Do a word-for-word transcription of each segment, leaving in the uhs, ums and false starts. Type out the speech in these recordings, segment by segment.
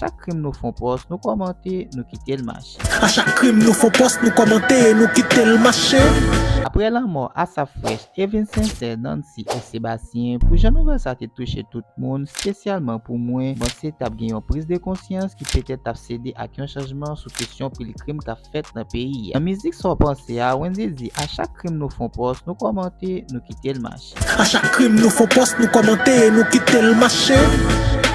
Chak krim nou fè yon pòs, nou kòmante, nou kite l mache. A chak krim nou fè yon pòs, nou kòmante e nou kite l mache. Apre lanmò Asap Fresh, Evelyne Sincère, Nancy e Sébastien, pou jan nouvèl sa te touche tout moun, espesyalman pou mwen, m panse t ap gen yon priz de konsyans ki petèt t ap sede ak yon chanjman sou kesyon pil krim k ap fèt nan peyi a. Nan mizik Sa w panse a, Wendy di, a chak krim nou fè yon pòs, nou kòmante, nou kite l mache. A chak krim nou fè yon pòs, nou kòmante e nou kite l mache.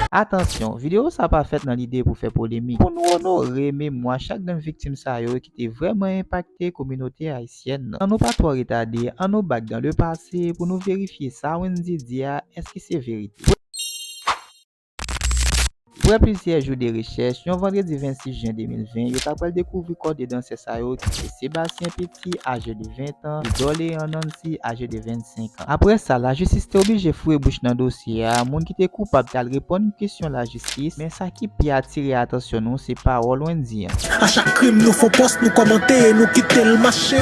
Atansyon, videyo sa pa fèt nan lide pou fè polemik. Pou nou onore memwa chak grenn viktim sa yo ki te vrèman enpakte kominote ayisyèn nan. An nou pa twò retade, an nou back dans le passé pou nou verifye sa Wendy di a, èske se verite. Aprè plizyè jou de rechèch, yon vandredi vennsis jen de mil ven, yo ta pral dekouvri kò de dansè sa yo ki se Sébastien Petit, aje de ven tan, e Dorléan Nancy, aje de vennsenk an. Aprè sa, lajistis te oblije foure bouch nan dosye a, moun ki te koupab t al reponn kesyon lajistis, men sa ki pi atire atansyon nou se pawòl Wendy an. A chak krim nou fè yon pòs, nou kòmante e nou kite l mache.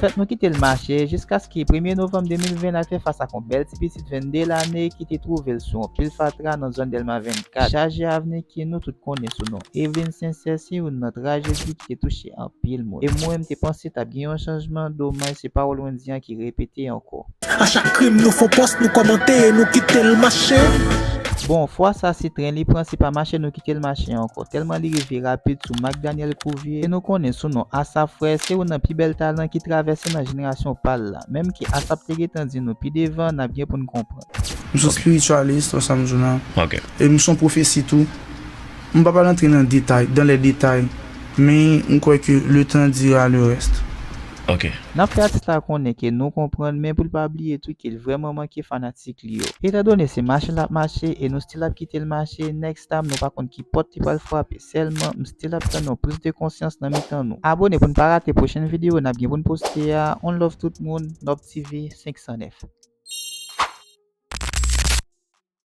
Fèt nou kite l mache jiskaske premye novanm de mil ven l al fè fas ak yon bèl ti pitit vennde lane ki te twouve l sou yon pil fatra nan zòn Dèlma vennkat, chaje avni ke nou tout konnen sou non Evelyne Sincère, se youn nan trajedi ki te touche anpil moun. E mwen, m te panse t ap gen yon chanjman, domaj se pawòl Wendy an ki repete ankò. A chak krim nou fè yon pòs, nou kòmante e nou kite l mache. Bon, fwa sa se tren li pran, se pa mache nou kite l mache ankò. Tèlman li rive rapid sou Mac Daniel Couvrier, e nou konnen sou non Asap Fresh, se youn nan pi bèl talan ki travèse nan jenerasyon pa l la. Menm ke Asap te gentan di nou pi devan, n ap gen pou n konprann. M se yon spiritualist, sa m di w la. Ok. E m se yon pwofesi tou. M pa pral antre nan detay, dans les détails, men m kwè ke le temps dira le reste. Ok. N ap fè atis la konnen ke nou konprann, men pou l pa bliye tou ke l vrèman manke fanatik li yo. Etandone se mache l ap mache e nou still ap kite l mache, next time nou pa konn ki pòt li pral frape. Sèlman, m still ap tann yon priz de konsyans nan mitan nou. Abone pou n pa rate pwochèn videyo n ap gen pou n poste a. On love tout moun, Nob T V senk san nèf.